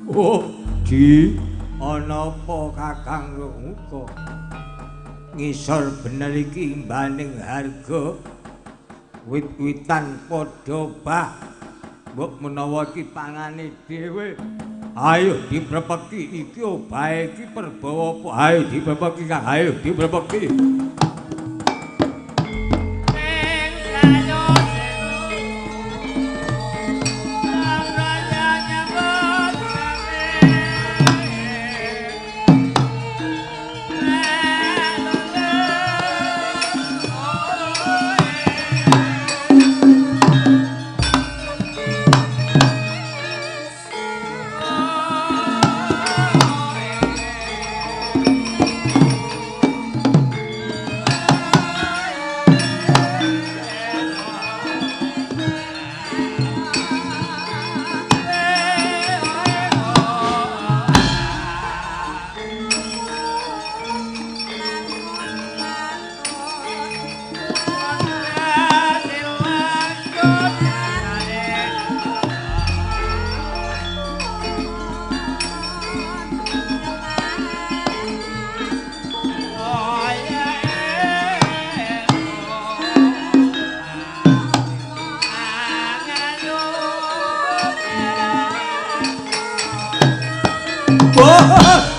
Oh, Di, ana apa Kakang Rukmuka? Ngisor bener iki imbaning harga wit-witan padha bah. Mbok menawa iki pangane dhewe. Ayo diprepeki iki obahe iki perbawa apa? Ayo diprepeki Kang, ayo diprepeki.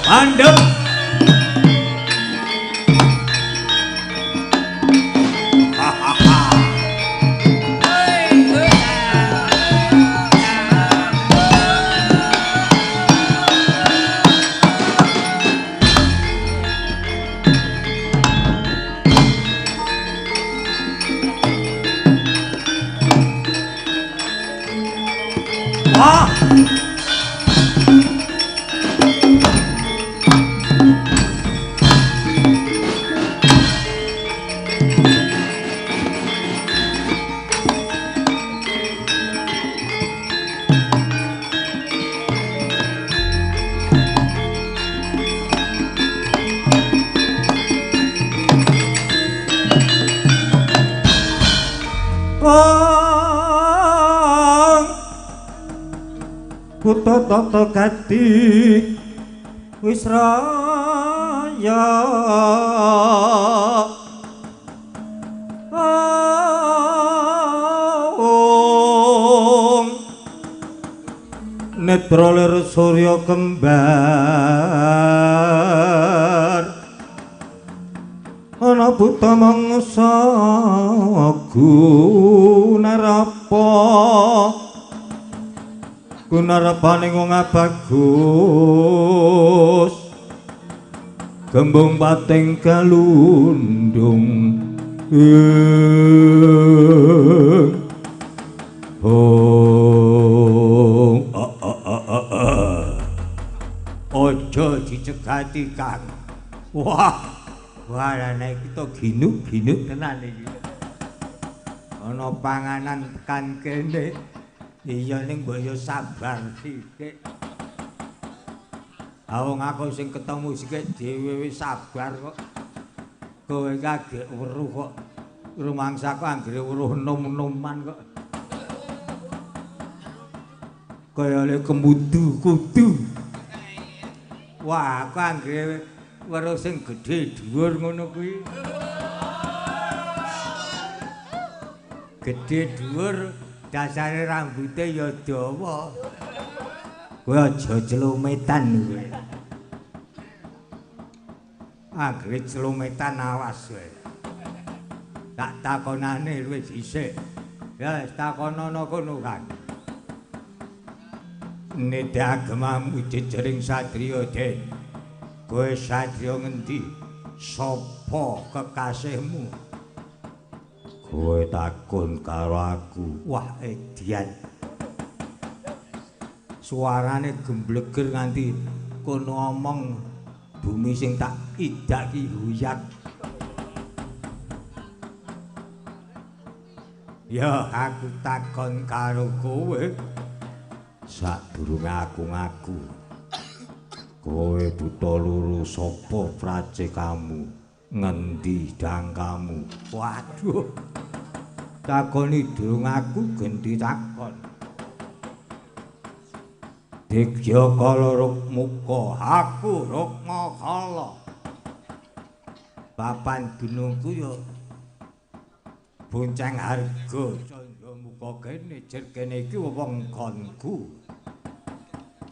Mandem. Kutha tata gati wis raya ong netra lir surya kembar ana buta mangsa gunarapa gunarapane wong abagus gembung pating galundung oh aja dicegati Kang. Wah, warane kita ginuk-ginuk tenan iki. Ana panganan tekan kene. Iya ning mbok yo sabar sithik. Ha wong aku sing ketemu sithik dhewe wis sabar kok. Kowe kagek weruh kok. Rumangsaku anggere weruh nom-noman kok. Kaya le kemudu-kudu. Wah, aku anggere weruh sing gedhe dhuwur ngono kuwi. Gedhe dhuwur dasare rambute ya dawa. Kowe aja celumetan kowe. Anggere celumetan awas kowe. Tak takonane luwih dhisik. Ya wis takonono kono Kang. Nida agemamu jejering satriya, Den. Kowe satriya ngendi? Sapa kekasihmu? Kowe takon karo aku. Wah, edian. Suarane gembleger nganti kono omong bumi sing tak idak ki huyak. Ya, aku takon karo kowe. Sadurunge aku ngaku. Kowe buta luru sapa pracekamu? Ngendi dangkamu? Waduh. Takoni durung aku genti takon. Digya Kala Rukmuka, aku Rukmakala. Papan dunungku ya Bonceng Harga Candramuka kene, jer kene iki wewengkonku.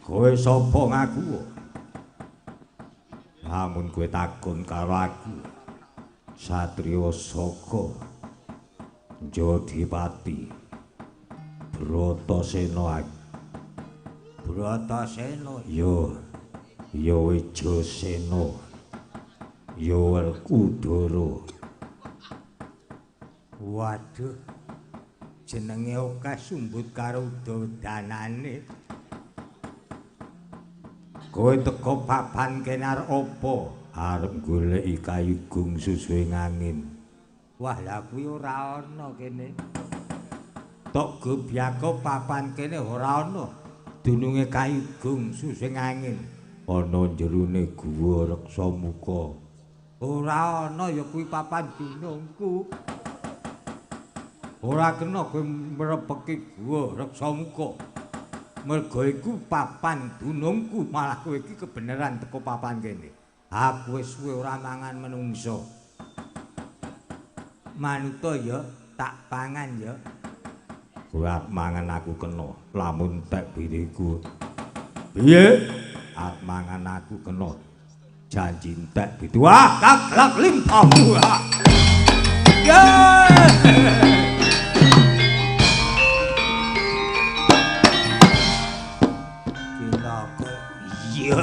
Kowe sapa ngaku? Lamun kowe takon karo aku, Satriya Saka Jodipati Bratasena. Bratasena ya, ya Wijasena, ya Werkudara. Waduh, jenenge akeh sumbut karo uda-udanane. Kowe teko papan kene arep apa? Arep goleki kayu gung susuhe angin. Wah, lha kuwi ora ana kene. Tok gobyako papan kene ora ana. Dununge kayu gung susuhe angin. Ana jerone guwa Reksamuka. Ora ana ya kuwi papan dunungku. Ora kena kowe mrepeki guwa Reksamuka. Merga iku papan dunungku, malah kowe iki kebeneran teko papan kene. Aku wis suwe ora mangan menungso. Manuta ya tak pangan ya. Kowe arep mangan aku kena, lamun tek biriku. Piye? Arep mangan aku kena. Janji entek bitu. Wah, kaglak limpamu. Ya. Iya.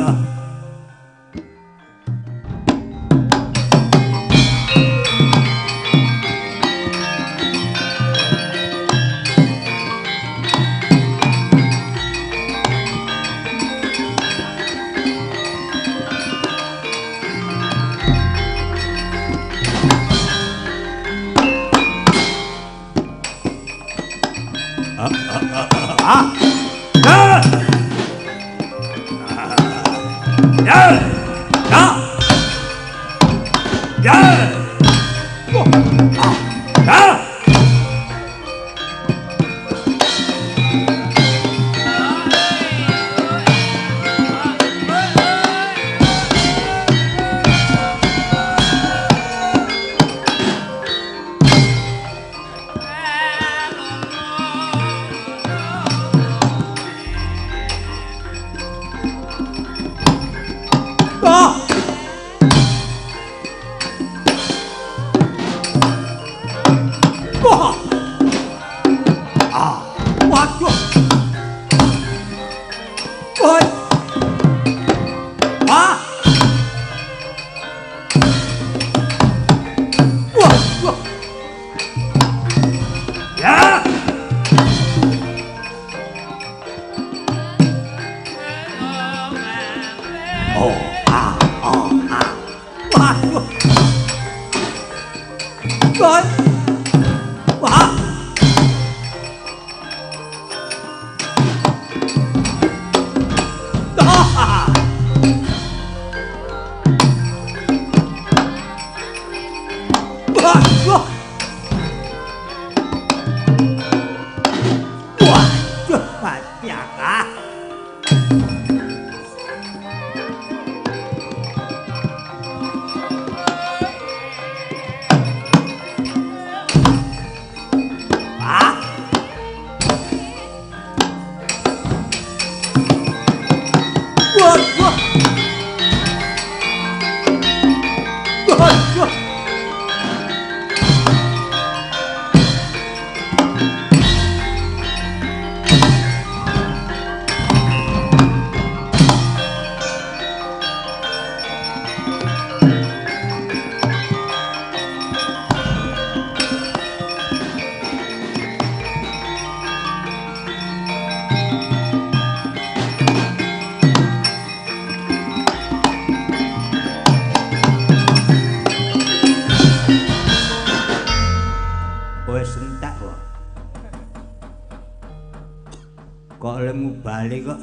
Kok lemu bali kok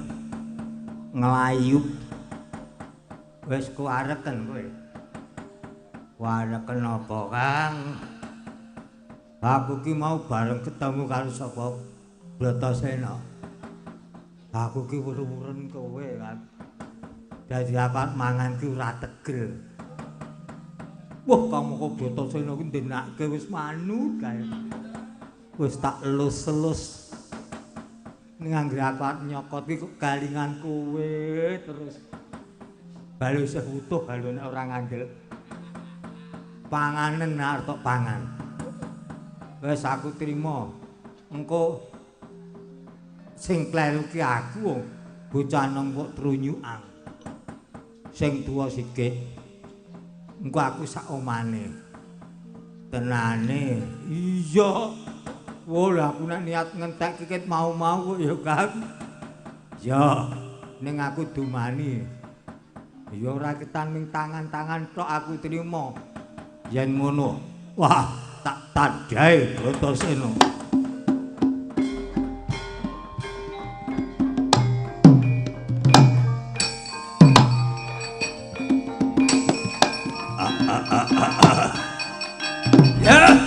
nglayup. Wis kuwareken kowe. Kuwareken apa, Kang? Aku ki mau bareng ketemu karo sapa? Bratasena. Aku ki weru-werun kowe kan. Dadi apa mangan ki ora tegel. Wah, Kang Moko Bratasena ki ndenakke wis manut kae. Wis tak elus-elus. Ning anggere aku arep nyokot ki kok kalingan kowe terus. Bali isih utuh bali nek ora ngandel. Panganen arep tok pangan. Wis aku trima. Engko sing kleru ki aku wong bocah nang kok trunyukan. Sing tuwa sikik. Engko aku sak omane. Tenane. Iya. Wah, lha aku nek niat ngentek kikit mau-mau kok ya, Kang. Ya, ning aku dumani. Ya ora ketan ning tangan-tangan tok aku trima. Yen ngono, wah, tak tandhae Bratasena. Ya.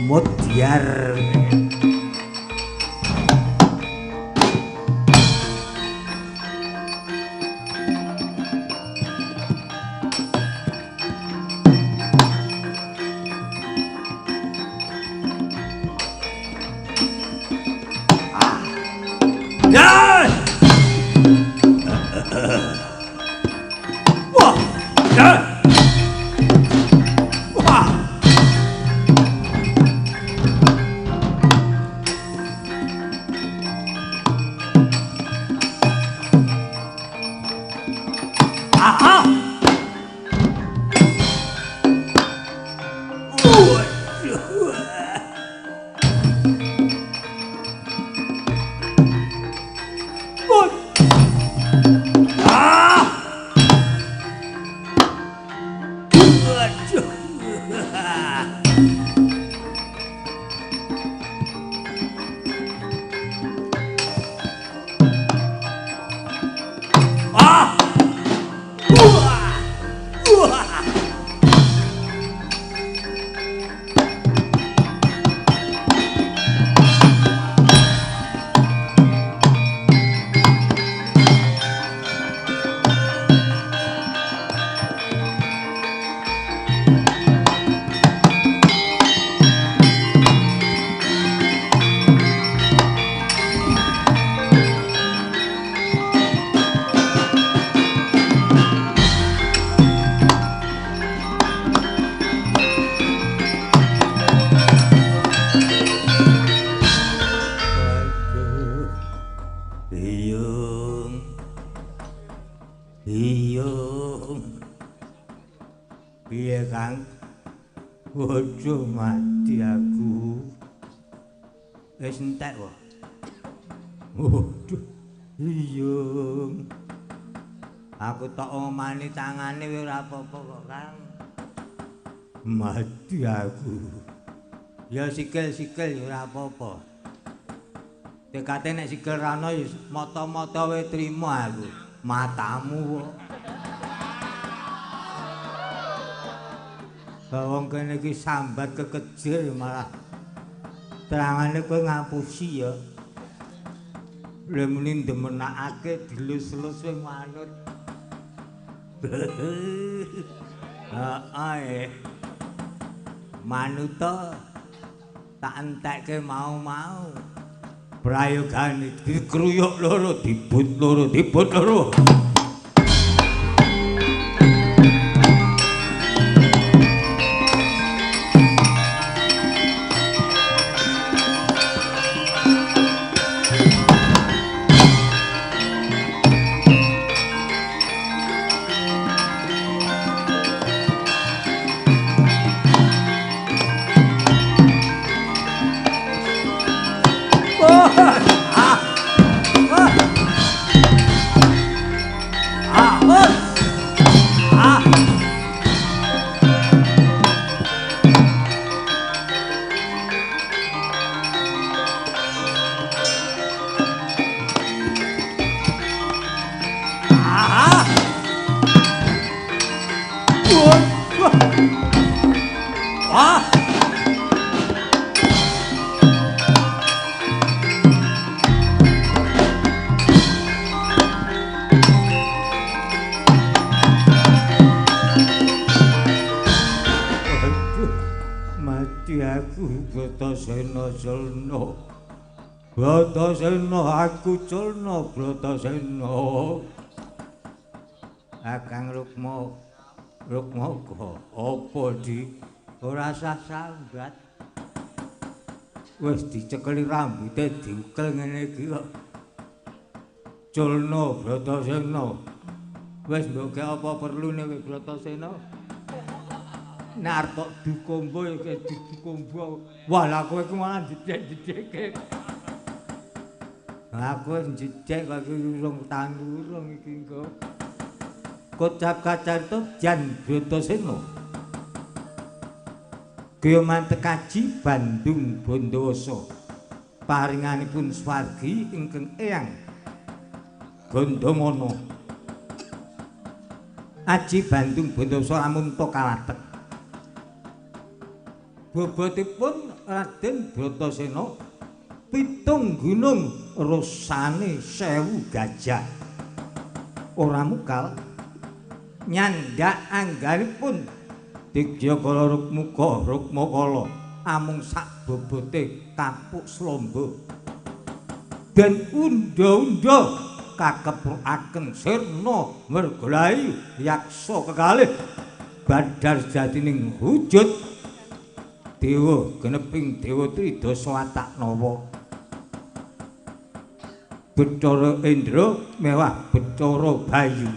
Mudyar. Piye, Kang? Waduh, mati aku. Wis entek wae. Waduh. Iya. Aku tok omani tangane wis ora apa-apa kok, Kang. Mati aku. Ya sikil-sikil ya ora apa-apa. Tekate nek sikil ra ono ya mata-mata wae trimo aku. Matamu kok. Wong kene iki sambat kekejir malah terangane kowe ngapusi ya. Lha muni ndemenakake dilus-lus wis manut. Heeh. Manut to tak entekke mau-mau. Prayogane dikruyuk loro, dibut loro, dibut loro. Ah! Ah! Bratasena Culna. Bratasena aku Culna Bratasena. Kakang Rukma, Rukmaka, apa di ora sah sambat. Wis dicekeli rambute diukel ngene iki kok. Culna Bratasena. Wis mbok apa perlune kowe Bratasena? Nek arep tok dukombo ya didukombo. Wah, lah kowe ku malah jedhek-jedhekke. Lah kowe jedhek kok urung tanggung iki engko. Kocap kacarita Jan Bratasena. Gaya mantek kaji Bandung Bondowoso. Paringanipun swargi ingkang Eyang Gandamana. Aji Bandung Bondowoso lamun ta kalatek. Bobotipun Raden Bratasena 7 gunung rosane 1000 gajah. Ora mukal nyandak anggaripun Digyakala Rukmuka Rukmakala amung sak bobote kapuk slombo. Den unda-unda kakeprukaken sirna mergolayu yaksa kekalih badar sejatining wujud dewa geneping dewa tridasa watak nawa. Bathara Indra mewah Bathara Bayu.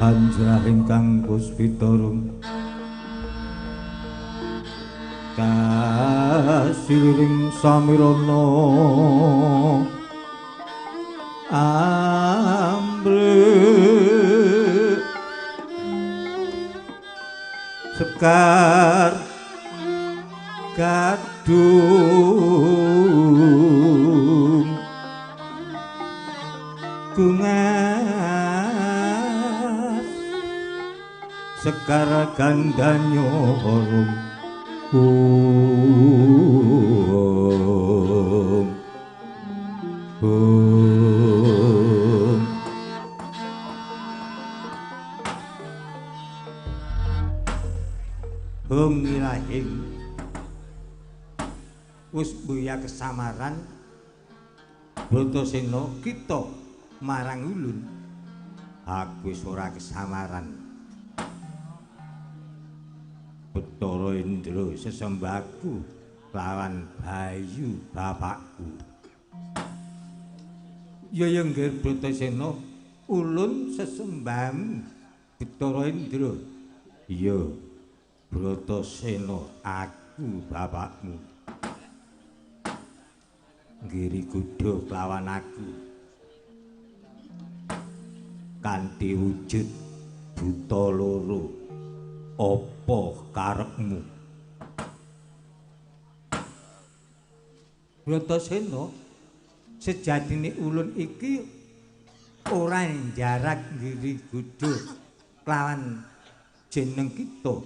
Anjrah ingkang puspitarum kasiring samirana ambre sekar gadung bunga sekar gandanyo rum hum hum hum ilahing wis buya kesamaran Bratasena kita marang ulun. Aku wis ora kesamaran. Bathara Indra sesembahku lawan Bayu bapakku. Ya ya nggih Bratasena, ulun sesembahmu Bathara Indra. Iya Bratasena, aku bapakmu. nggiri gudha kelawan aku kanthi wujud buta loro, apa karepmu? Bratasena, sejatine ulun iki ora njarak nggiri gudha kelawan jeneng kita.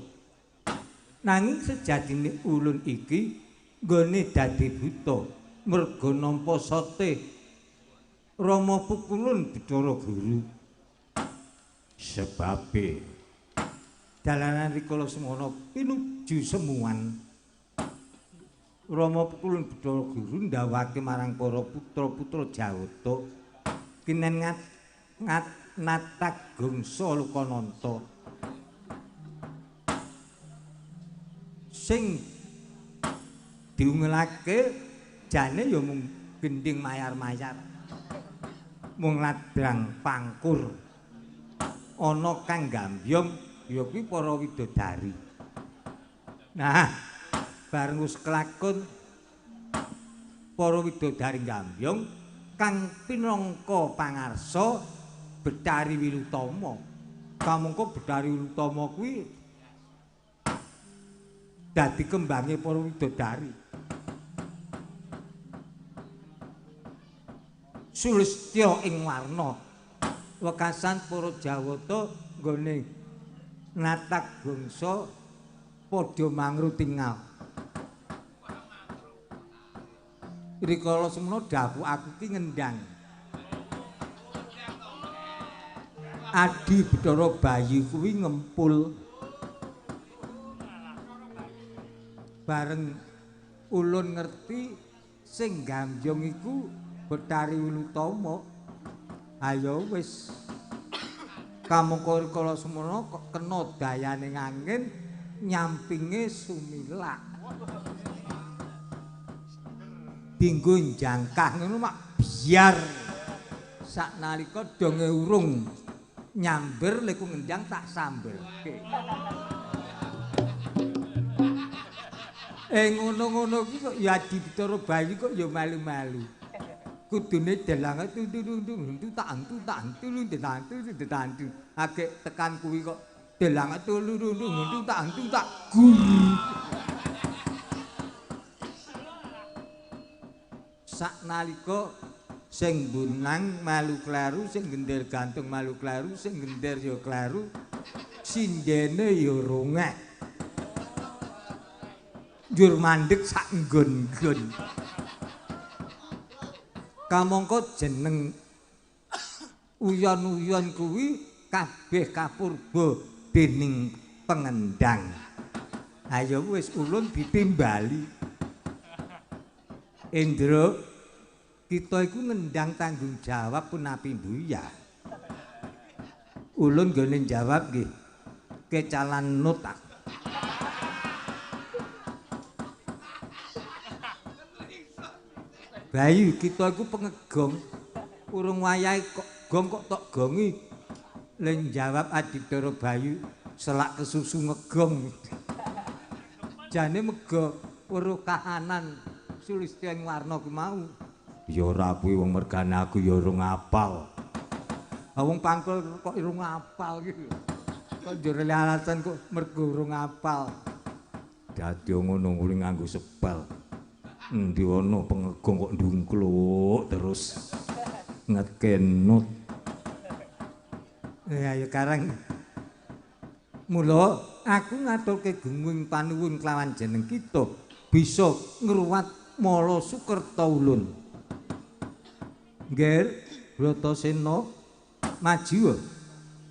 Nanging sejatine ulun iki nggone dadi buta merga nampa sate Rama Pukulun Bathara Guru. Sebabe dalanan rikala semono pinuju semuan Rama Pukulun Bathara Guru ndhawuhake marang para putra-putra Jawata kinen ngat natag gongsa Lokananta sing diungelake jane ya mung gendhing mayar-mayar, mung ladrang pangkur, ana kang gambyong ya kuwi para widodari. Nah, bareng wis kelakon para widodari gambyong kang pinangka pangarsa Bathari Wilutama. Kamangka Bathari Wilutama kuwi dadi kembange para widodari. Sulistya ing warna wekasan para Jawata nggone natag gongsa padha mangru tingal. Rikala semono dapuk aku ki ngendang. Adi Bathara Bayu kuwi ngempul. Bareng ulun ngerti sing gambyong iku Bathari Wilutama. Ayo wis kamangka rikala semono kok kena dayane angin nyampinge sumilak. Dinggo jangkah ngono mak biar saknalika donge urung nyamber leku ngendang tak sambelke. Ngono-ngono iki kok ya Adi Bathara Bayu kok ya malu-malu. Kudune dalange tu tu tu tu tak antu tak antu tak antu tak antu. Agek tekan kuwi kok dalange tu tu tu tu tak antu tak gur. Saknalika sing bunang malu kleru, sing gender gantung malu kleru, sing gender ya kleru, sindene ya rongek. Njur mandeg sak nggon-nggon. Kamangka jeneng uyon-uyon kuwi kabeh kapurba dening pengendang. Ayo wis ulun ditimbali. Indra, kita iku ngendang tanggung jawab punapi mbuya. Ulun nggone jawab nggih kecalan not aku. Bayu, kita iku pengegong. Urung wayahe kok gong kok tok gongi. Len jawab Adi Bathara Bayu selak kesusu ngegong. Jane mega weruh kahanan Sulistya ing warna ku mau. Ya ora kuwi wong mergane aku ya urung apal. Ha wong pangkul kok urung apal iki. Kok njur alasan kok mergo urung apal. Dadi ngono kuwi nganggo sebal. Endi ana pengegong kok ndungkluk terus ngekenut. Ya ya karang. Mula aku ngaturke gunging panuwun kelawan jeneng kita bisa ngruwat mala sukerta ulun. Nggih, Bratasena maju.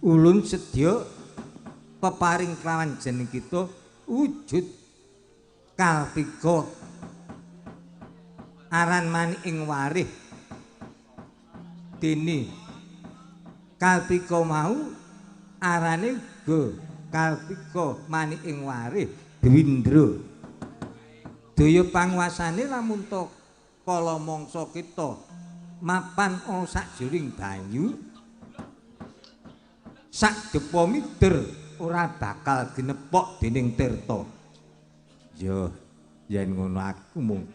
Ulun sedya peparing kelawan jeneng kita wujud kalpika aran manik ing warih. Dene kalpika mau arane uga kalpika manik ing warih Dwindra. Daya panguasane lamun ta kala mangsa kita mapan ana sakjroning banyu sak depa mider ora bakal ginepok dening tirta. Ya yen ngono aku mung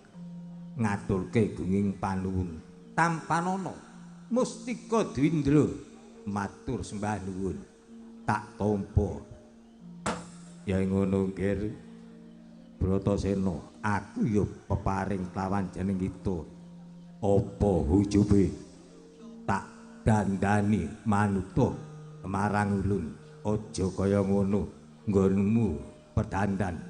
Ngaturke gunging panuwun. Tampanana Mustika Dwindra matur sembah nuwun. Tak tampa. Ya ngono nggir Bratasena, aku ya peparing kelawan jeneng kita. Apa ujube tak dandani manuta marang ulun. Aja kaya ngono nggonmu pedandan.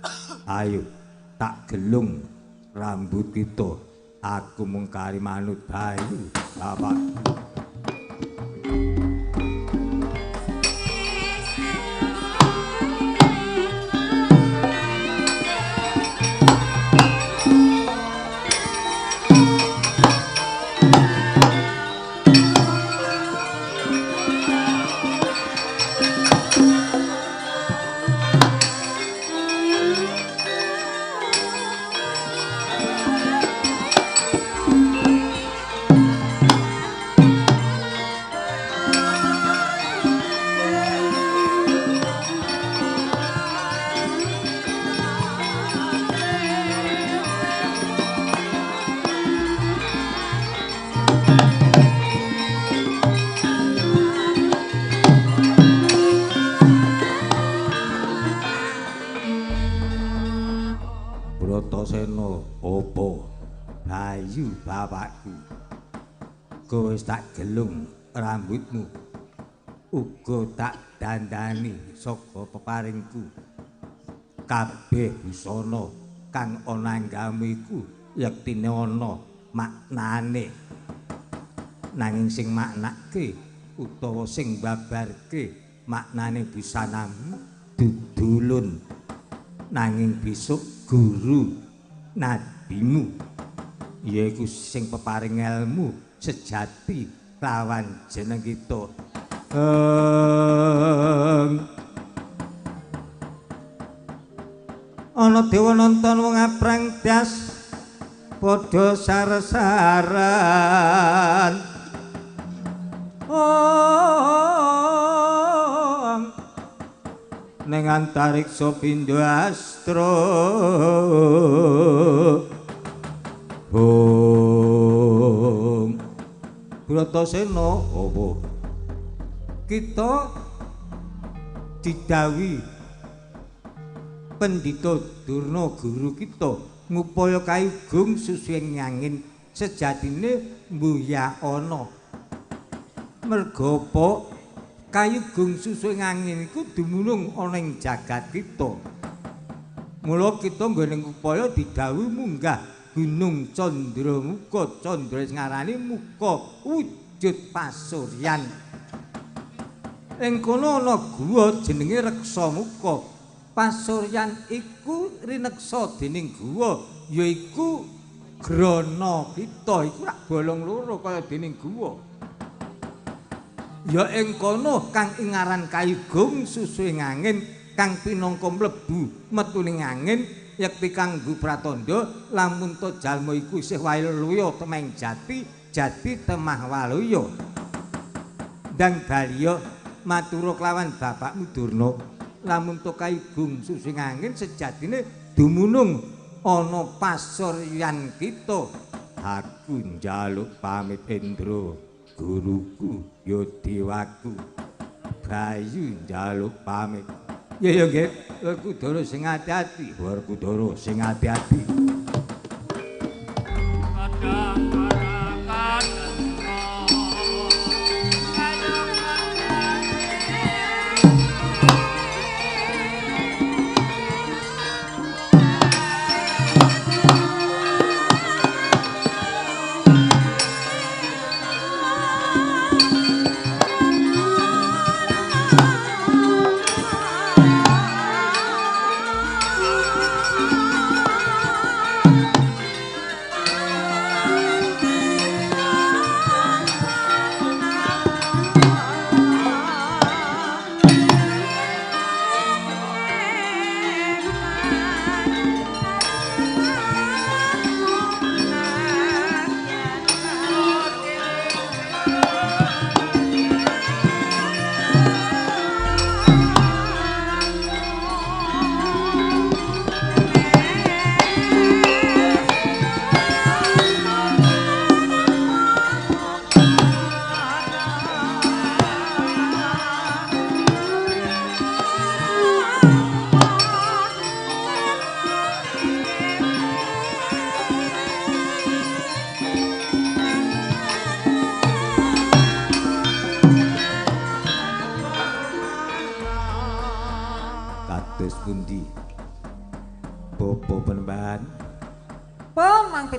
Ayo tak gelung rambut kita. Aku mung kari manut bayu bapak. Bratasena, apa bayu bapakku? Kowe wis tak gelung rambutmu, uga tak dandani saka peparingku. Kabeh busana kang ana anggamu iku yektine ana maknane. Nanging sing maknake utawa sing babarke maknane busanamu dudulun. Nanging besok guru nabimu yaiku sing peparing ilmu sejati lawan jeneng kita. Ana dewa nonton wong aprang das padha sar-saran. Ning antariksa pindha astra. Hong Bratasena, apa kita didhawuhi Pendhita Durna guru kita ngupaya kayugung susuhing angin sejatine mbuya ana. Merga apa kayugung susuhing angin iku dumunung ana ing jagat kita. Mula kita nggone ngupaya didhawuhi munggah Gunung Candramuka, candra sing ngarani muka wujud pasuryan. Ing kono ana guwa jenenge Reksamuka. Pasuryan iku rineksa dening guwa, yaiku grana kita iku rak bolong loro kaya dening guwa. Ya ing kono kang ing aran kayugung susuhing angin kang pinangka mlebu metuning angin yekti kanggo pratandha lamun to jalma iku isih waluya temeng jati, jati temah waluya. Ndang baliya matura kelawan bapakmu Durna, lamun to kayugung susuhing angin sejatine dumunung ana pasuryan kita. Aku njaluk pamit Indra, guruku ya dewaku. Bayu njaluk pamit. Ya ya nggih, Werkudara sing ati-ati, Werkudara sing ati-ati. Thank you.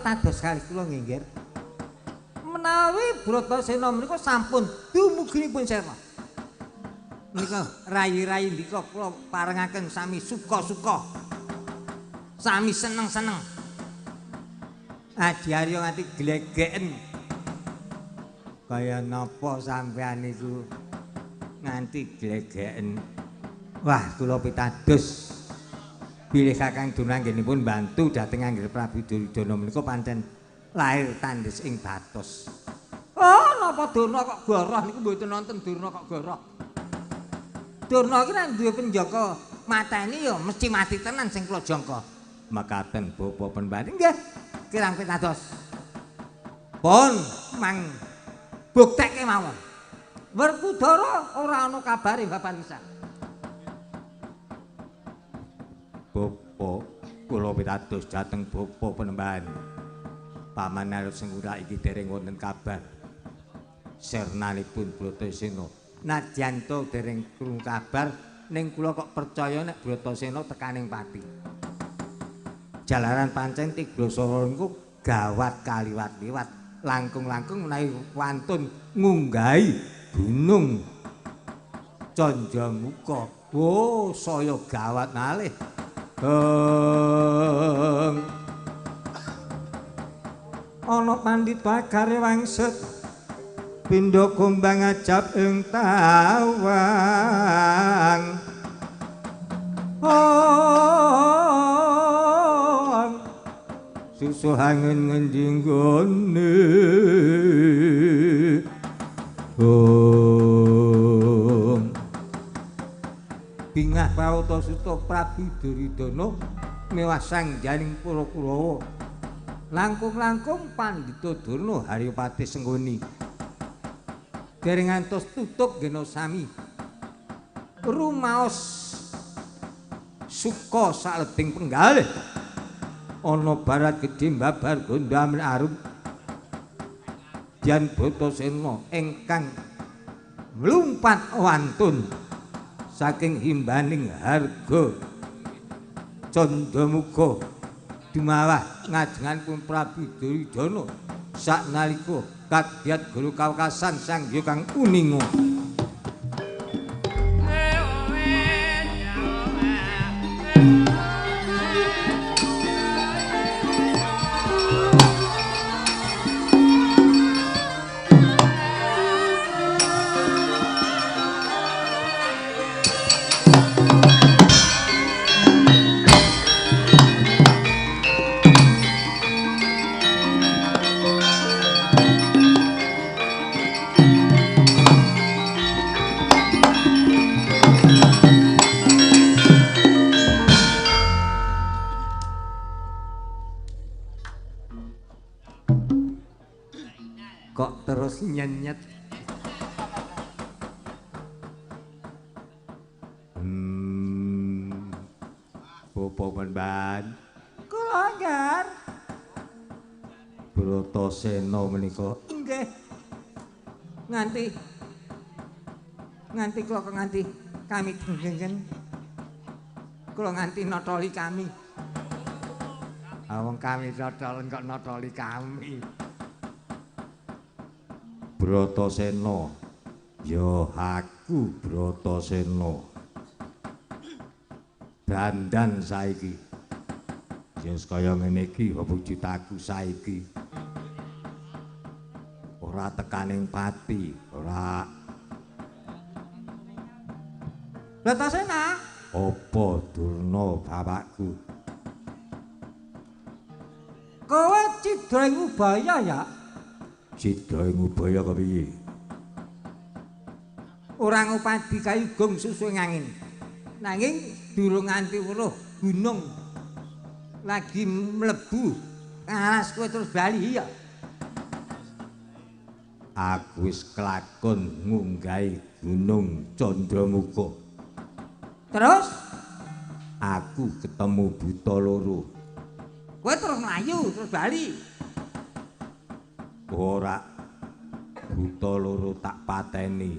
pitados kalih kula nggih, Nggir. Menawi Bratasena menika sampun dumuginipun sirna. Menika rayi-rayi ndika kula parengaken sami suka-suka. Sami seneng-seneng. Aji Arya nganti glegeken. Kaya napa sampean niku nganti glegeken. Wah, kula pitados bilih Kakang Durna anggenipun bantu dhateng Anggir Prabu Duryudana menika pancen lair tandhes ing batos. Oh, napa Durna kok goroh niku mboten nonton Durna kok goroh. Durna iki nek duwe penjaka mateni ya mesti mati tenan sing kula jangka. Mekaten Bapak Penbani nggih kirang pitados. Pun mang buktekke mawon. Werkudara ora ana kabare bapak pisan. Bapak kula pitados dhateng Bapak Penembahan. Paman Arya Sengkura iki dereng wonten kabar sirnanipun Bratasena. Nadyan to dereng krungu kabar ning kula kok percaya nek Bratasena tekaning pati. Jalaran pancen Tigrasara niku gawat kaliwat-liwat, langkung-langkung menawi wantun ngunggahi gunung Candramuka. Oh, saya gawat malih. Ana pandhita agare wangsit pindha kumbang ajab ing tawang. Susuh angin ngendi nggone. Bingah Prauta Suta Prabu Duryudana mewah sang janing para Kurawa. Langkung-langkung Pandhita Durna Haryapati Senggoni. Dereng ngantos tutup gena sami. Rumaos suka salebing penggalih. Ana barat gedhe mbabar gondamen arum. Dian Bratasena ingkang mlumpat wantun saking himbaning harga Candramuka dumawah ngajenganipun Prabu Duryudana saknalika kadyat guru kawekasan Sang Hyang kang uninga. Kok terus nyenyet. Bapak Penban kula nggar Bratasena menika nggih nganti kula nganti kami dengen kula nganti notoli kami. Wong kami notolen kok notoli kami. Bratasena ya aku Bratasena dandan saiki ya wis kaya ngene iki wujud aku saiki ora tekaning pati ora. Bratasena apa Durna bapakku kowe cidra ing ubaya ya? Cidra ing ubaya kepiye? Ora ngupadi kayugung susu angin. Nanging durung nganti weruh gunung lagi mlebu alas kowe terus bali ya. Aku wis kelakon ngunggahi gunung Candramuka. Terus aku ketemu buta loro. Kowe terus mlayu terus bali. Ora, buta loro tak pateni.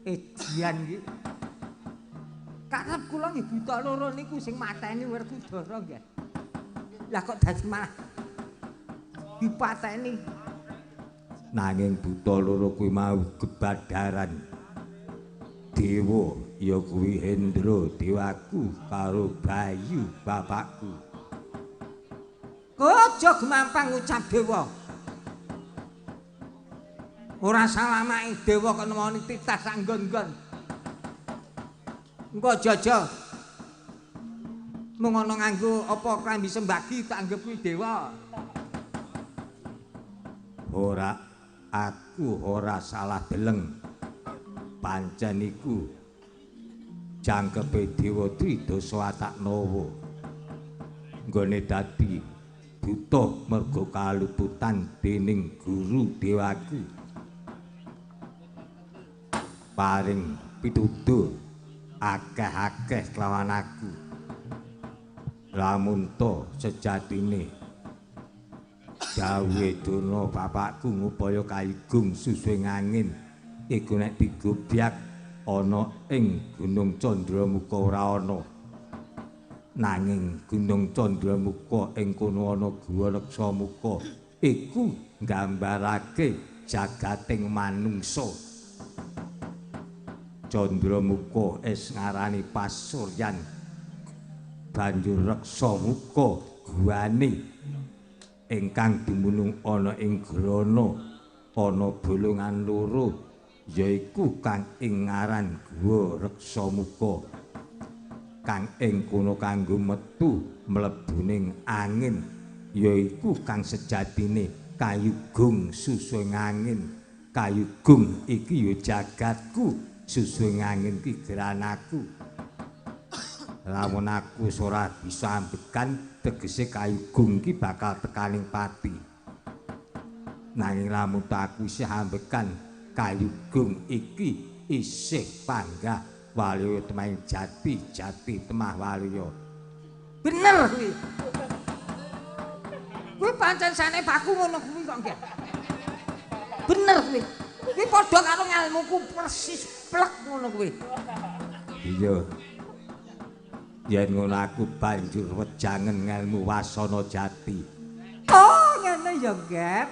Ejian iki. Karep kula nggih buta loro niku sing mateni Werkudara nggih. Lah kok dadi malah Dipateni. Nanging buta loro kuwi mau gebadaran. Dewa ya kuwi Hendra dewaku karo Bayu bapakku. Kowe aja gumampang ngucap dewa. Ora salamake dewa kok nemoni titah sak nggon-nggon. Engko aja-aja mung ana nganggo apa klambi sembagi tak anggep kuwi dewa. Ora, aku ora salah deleng. Pancen iku jangkepe Dewa Tridasa Ataknawa. Nggone dadi buta merga kaluputan dening guru dewaku. Paring pituduh akeh-akeh kelawan aku. Lamun to sejatine dawuhe Durna bapakku ngupaya kayugung susuhing angin iku nek digobyak ana ing Gunung Candramuka ora ana. Nanging Gunung Candramuka ing kono ana Guwa Reksamuka iku nggambarake jagating manungsa. Candramuka es ngarani pasuryan, banjur Reksamuka guwane ingkang dumunung ana ing grana ana bolongan loro yaiku kang ing ngaran Guwa Reksamuka kang ing kono kanggo metu mlebuning angin yaiku kang sejatine kayugung susuhing angin. Kayugung iki ya jagatku, susuhing angin ki granaku. Lamun aku ora bisa ambekan tegese kayugung ki bakal tekaning pati. Nanging lamun aku isih ambekan kayugung iki isih panggah waluya temahing jati, jati temah waluya. Bener kuwi. Kuwi pancen sane baku ngono kuwi kok nggih. Bener kuwi. Kuwi padha karo ngelmuku persis plek ngono kuwi. Iya. Yen ngono aku banjur wejangen ngelmu wasana jati. Oh, ngene ya, Gep.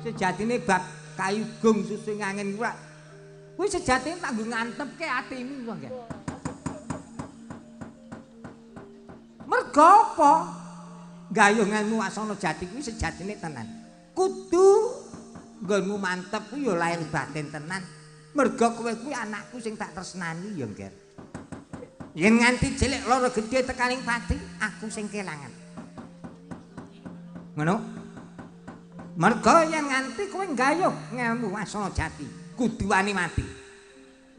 Sejatine bab kayugung susuhing angin kuwi kuwi sejatine tak nggo ngantepke atimu kok, Gep. Mergo apa? Gayuh ngelmu wasana jati kuwi sejatine tenan. Kudu nggonmu mantep kuwi ya lahir batin tenan. Mergo kowe kuwi anakku sing tak tresnani ya, Gep. Yen nganti cilik lara gedhe tekaning pati, aku sing kelangan. Ngono? Mergo yen nganti kowe nggayuh ngelmu wasana jati, kudu wani mati.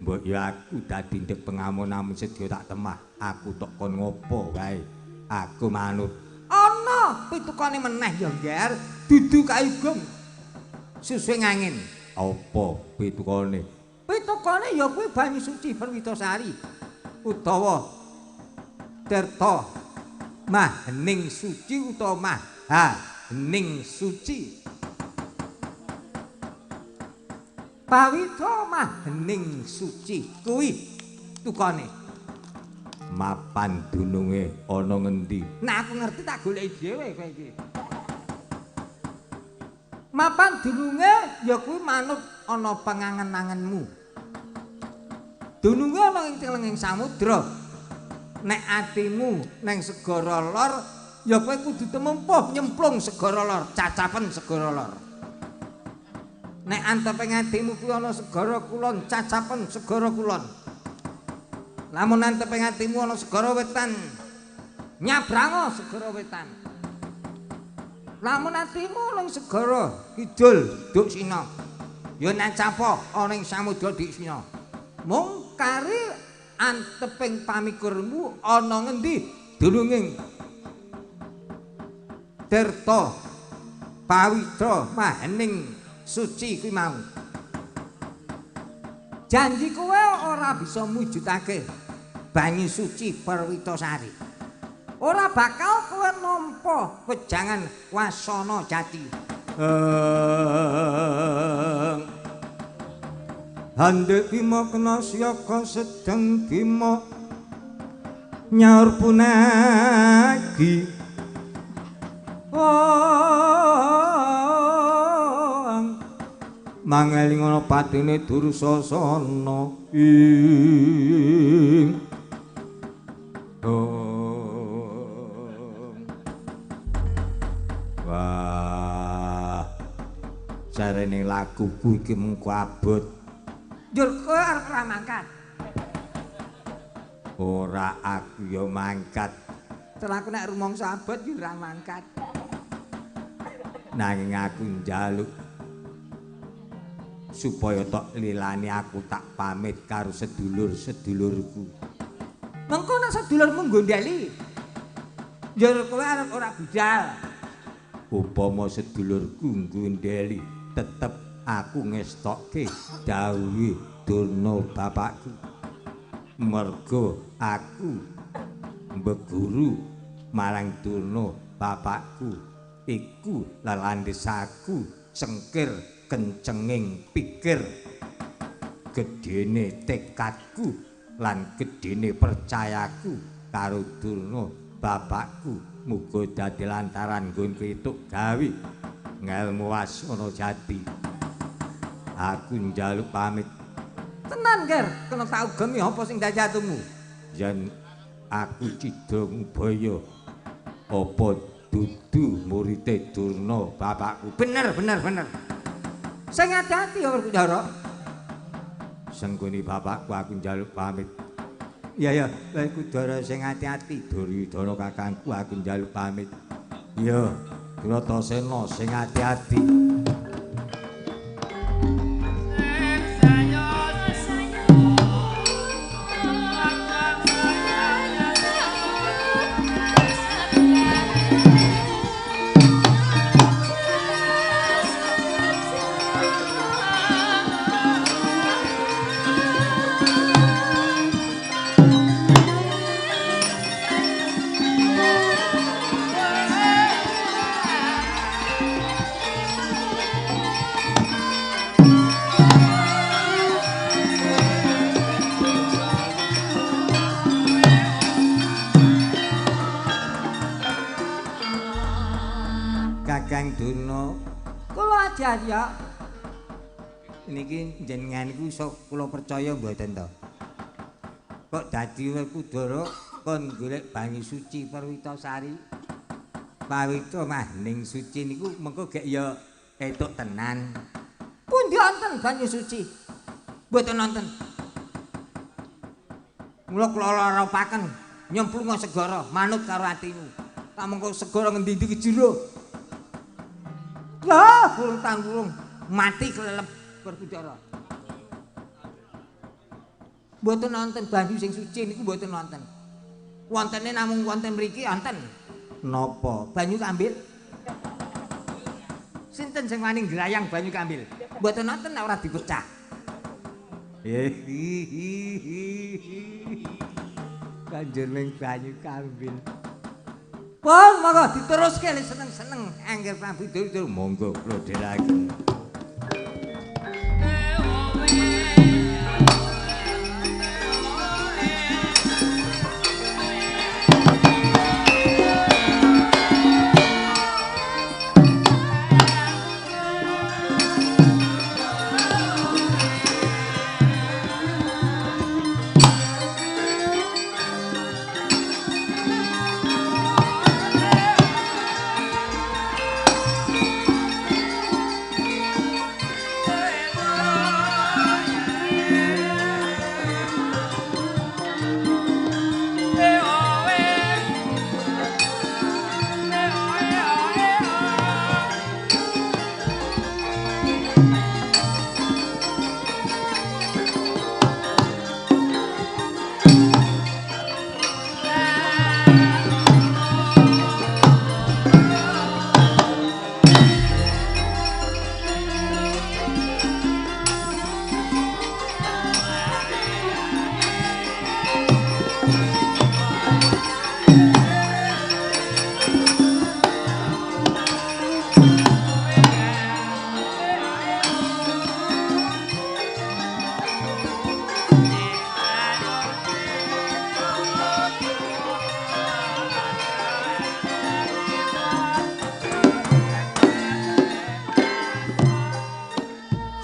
Mbok ya aku dadi ndek pengamun-amun sedya tak temah, aku tok kon ngopo wae. Aku manut. Ana pitukane meneh ya, Nger, dudu kayugung susuhing angin. Apa pitukane? Pitukane ya kuwi banyu suci Perwitasari. Utawa tirta mahening suci utawa mahahening suci. Pawitra mahening suci kuwi tukane. Mapan dununge ana ngendi? Nah aku ngerti tak goleki dhewe kowe iki. Mapan dununge ya kuwi manut ana pengangen-angenmu. Dununge ana ing telenging samudra. Nek atimu neng segara lor ya kowe kudu temempuh nyemplung segara lor, cacapen segara lor. Nek anteping atimu kuwi ana segara kulon, cacapen segara kulon. Lamun anteping atimu ana segara wetan, nyabrango segara wetan. Lamun atimu nang segara kidul Duksina, ya nacapo ana ing samudra Duksina. Mung kari anteping pamikurmu ana ngendi dununging tirta pawitra mahening suci kuwi mau. Janji kowe ora bisa mujudake banyu suci Perwitasari. Ora bakal kowe nampa wejangan wasana jati. Handek Bima kena siaga sedeng Bima nyaur punagi. Oh. Mangelingono patine Dursasana ing wah jarene lakuku iki mengko abot. Njur kowe arep ora mangkat? Ora, aku ya mangkat. Terus aku nek rumangsa abot ya ora mangkat. Nanging aku njaluk supaya tok lilani aku tak pamit karo sedulur-sedulurku. Mengko nek sedulurmu nggondheli, njur kowe arep ora budal. Upama sedulurku nggondheli, tetep aku ngestokke dawuhe Durna bapakku. Mergo aku mbeguru marang Durna bapakku iku lelandesaku cengkir kencenging pikir, gedene tekadku lan gedene percayaku karo Durna bapakku. Muga dadi lantaran nggonku etuk gawe ngelmu wasana jati. Aku njaluk pamit. Tenan, Ger, kena tak ugemi apa sing dadi atumu? Yen aku cidha ngubaya apa dudu murite Durna bapakku. Bener, bener, bener. Sing ati-ati ya Werkudara. Senggone bapakku aku njaluk pamit. Ya ya, Werkudara sing ati-ati. Duryudana kakangku aku njaluk pamit. Ya, Bratasena sing ati-ati. Kakang Durna, kula ajar ya. Niki jenengan niku iso kula percaya mboten to? Kok dadi Werkudara kon golek banyu suci Perwitasari? Pawitra mahning suci niku mengko gek ya etuk tenan. Pundi wonten banyu suci? Mboten wonten. Mula kula loropaken nyemplunga segara manut karo atimu. Tak mengko segara ngendi-endi kejero. Lah, burung tanggung mati kelelep Werkudara. Mboten wonten banyu sing suci niku mboten wonten. Wontene namung wonten mriki wonten. Napa? Banyu kambil. Sinten sing wani ngrayang banyu kambil? Mboten wonten nek ora dipecah. Banjur ning banyu kambil. Pun monggo diteruske le seneng-seneng angger Prabu Duryudana. Monggo kula dherekaken.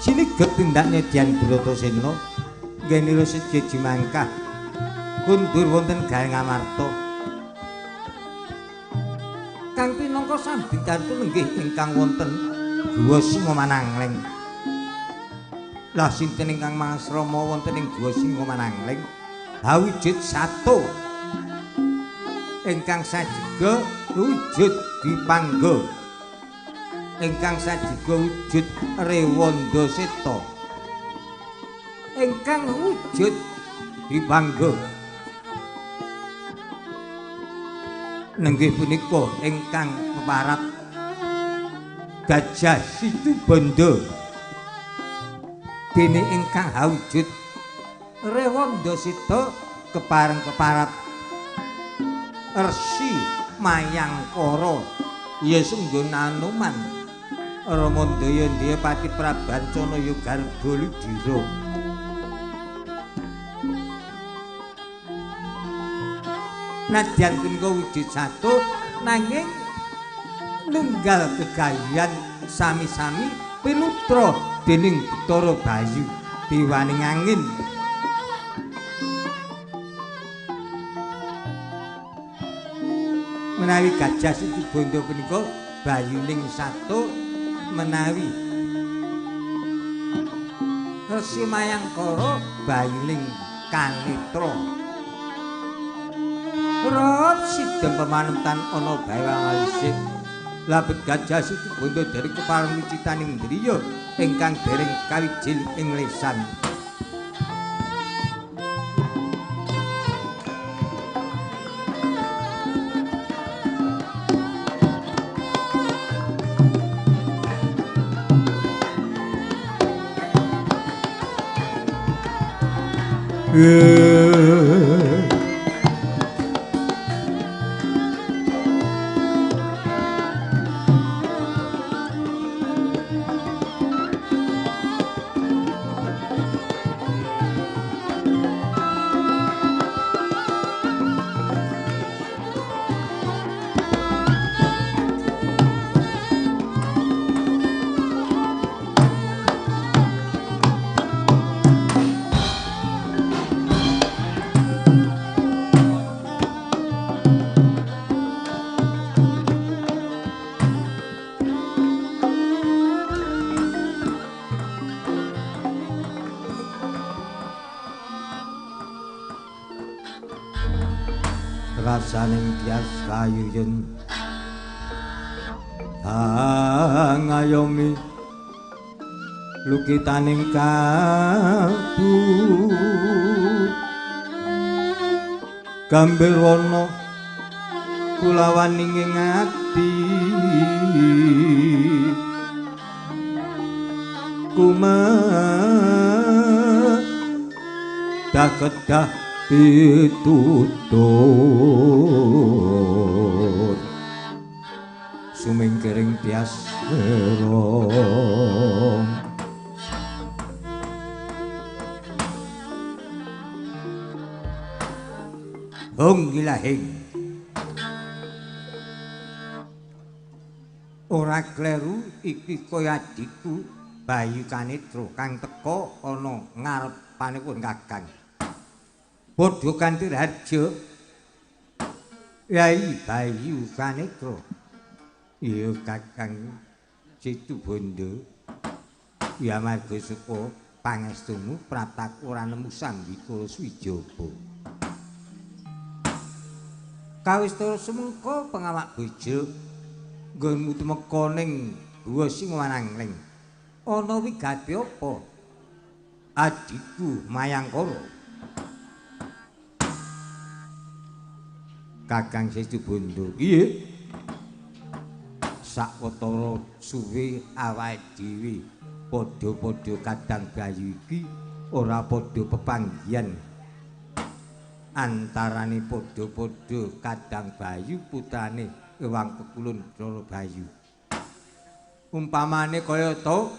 Ciliget tindak nyedyan Bratasena nggenira sedya jumangkah kundur wonten Gaeng Amarta. Kang pinangka sambidantu lenggih ingkang wonten Guwa Singomanangleng. Lah sinten ingkang mangasrama wonten ing Guwa Singomanangleng? Awujud sato ingkang sajega wujud dipangga, ingkang sajega wujud Rewanda Seta, ingkang wujud dipangga. Nenggih punika ingkang peparap Gajah Situbondo, dene ingkang awujud Rewanda Seta kepareng keparap Resi Mayangkara ya sungguh Anoman Ramandaya Ndya Pati Prabancana ya Garba Ludira. Nadyan punika wujud satu nanging nunggal gegayan sami-sami pinutra dening Bathara Bayu dewaning angin. Menawi Gajah Situbondo punika bayuning sato, menawi Resi Mayangkara bayuning kanetra. Rot sidem pemanemtan ana bae wangalisik labet Gajah Situbondo dari kepareng wicitaning griya ingkang dereng kawijil ing lesan. Rasaning tias kayuyen hangayomi lukitaning kalbu gambir wana kulawaning ing ati kumedah kedah pitutur sumingkiring tias werong. Hong ilahing ora kleru iki kaya adhiku Bayu Kanetra kang teka ana ngarepanipun Kakang. Padha kanthi raharja Yai Bayu Kanetra. Ya Kakang Situbondo, ya marga saka pangestumu praptaku ora nemu sambikala swijaba. Kawistara sumengko pengawak bojo nggonmu tumeka ning Guwa Singomanangleng. Ana wigati apa adhiku Mayangkara? Kakang Situbondo, piye? Sawetara suwe awake dhewe padha-padha kadang Bayu iki ora padha pepanggihan antarane padha-padha kadang Bayu putrane Ewang Pekulun Bathara Bayu. Umpamane kaya to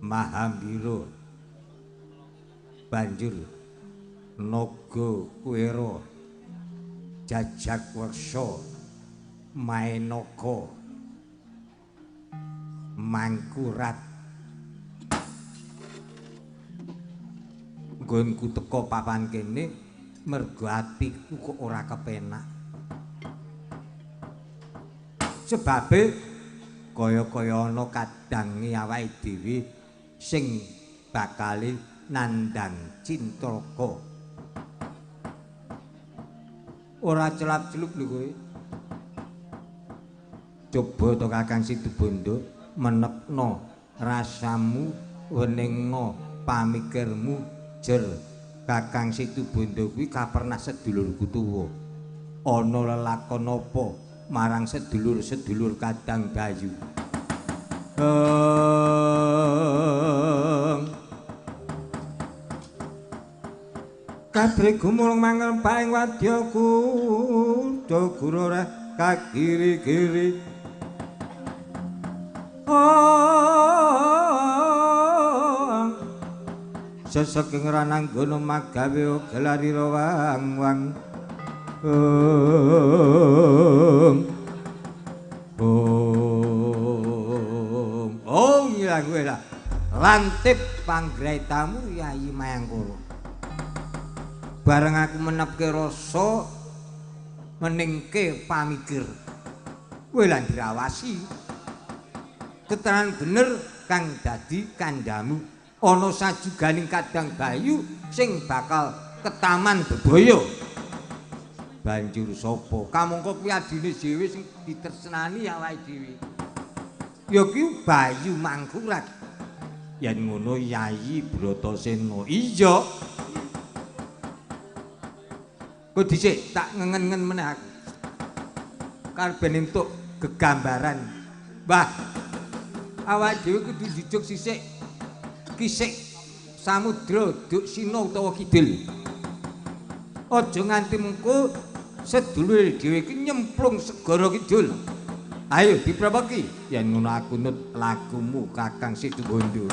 Mahambira banjur Naga Kuwera Jajak Wersa Maenaka Mangkurat. Nggonku teka papan kene mergo atiku kok ora kepenak. Sebabe kaya-kaya ana kadange awake dhewe sing bakale nandhang cintraka. Ora celap-celup lho kowe. Coba to Kakang Situbondo menepno rasamu, wenengo pamikirmu jer. Kakang Situbondo kuwi kapernah sedulurku tuwa. Ana lelakon apa marang sedulur-sedulur Kadang Bayu? Kabeh gumulung mangrempah ing wadya kuda gurora kagiri-giri. Seseking rananggono magawe gelarira wang-wang. Om. Om ya kowe lah. Lantip panggraitamu Yayi Mayangkara. Bareng aku menepke rasa meningke pamikir. Kowe lan dirawasi. Keterangan bener kang dadi kandhamu. Ana sajuganing Kadang Bayu sing bakal ketaman bebaya. Banjur sapa? Kamangka kuwi adine dhewe sing ditresnani awake dhewe. Ya kuwi Bayu Mangkurat. Yen ngono Yayi Bratasena. Iya. Kok dhisik tak ngengen-ngen meneh aku. Karep ben entuk gegambaran. Mbah, awake dhewe kudu jujuk sisik kisik samudra Duksina utawa kidul. Aja nganti mengko sedulure dhewe iki nyemplung segara kidul. Ayo diprepeki. Yen ngono aku nut lakumu Kakang Situbondo.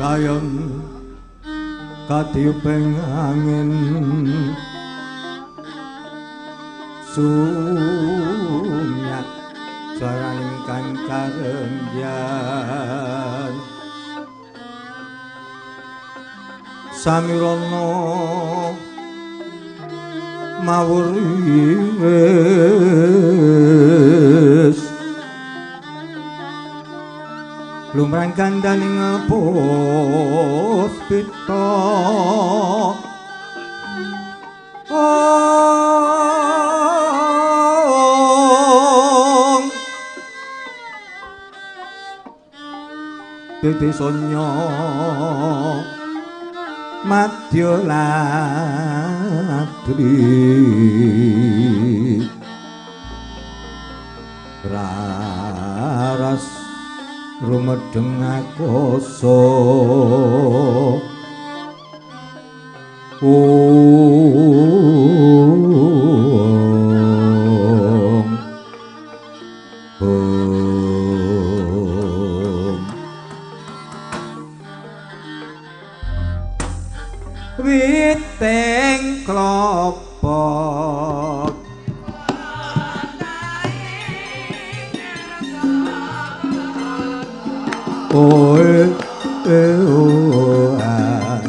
Kayon katiuping angin sumyak swaraning kang karengyan samirana mawur iwis lumrang kandaning puspita. Ong titi sonya madya ladri raras rumedheng akasa. Om Om. Witing klopo oh oh ah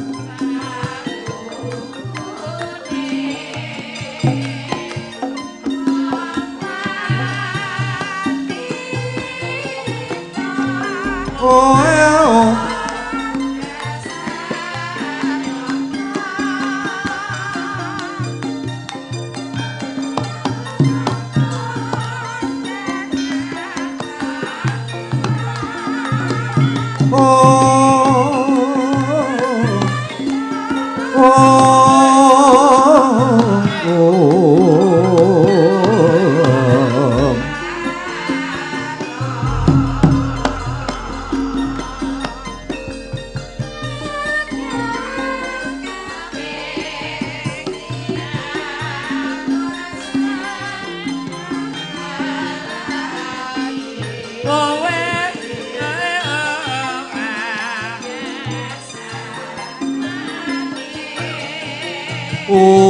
oh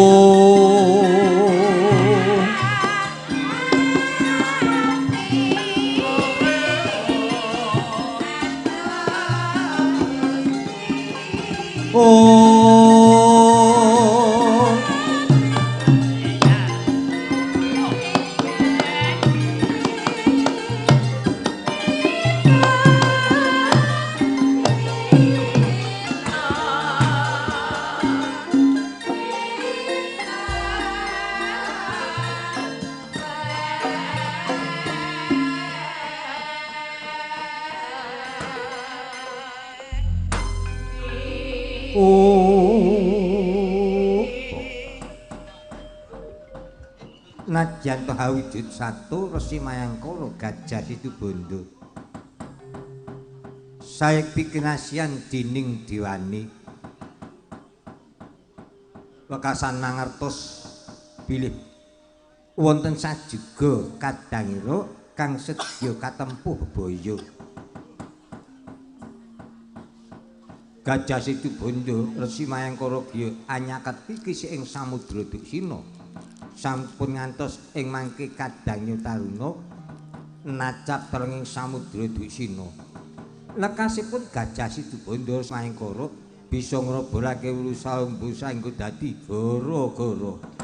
oh Najan toha wujud satu Resi Mayangkara Gajah Situbondo saekti kinasian dining diwani wekasan mangertos bilih wonten sajuga kadangira kang sedya katempuh bebaya. Gajah Situbondo Resi Mayangkara giya anyaket iki ing samudra Duksina sampun ngantos ing mangke kadangnya taruna nacap trenging samudra Duksina. Lekasipun Gajah Situbondo Mayangkara bisa ngrobolake wulu saumbu saengga dadi gara-gara.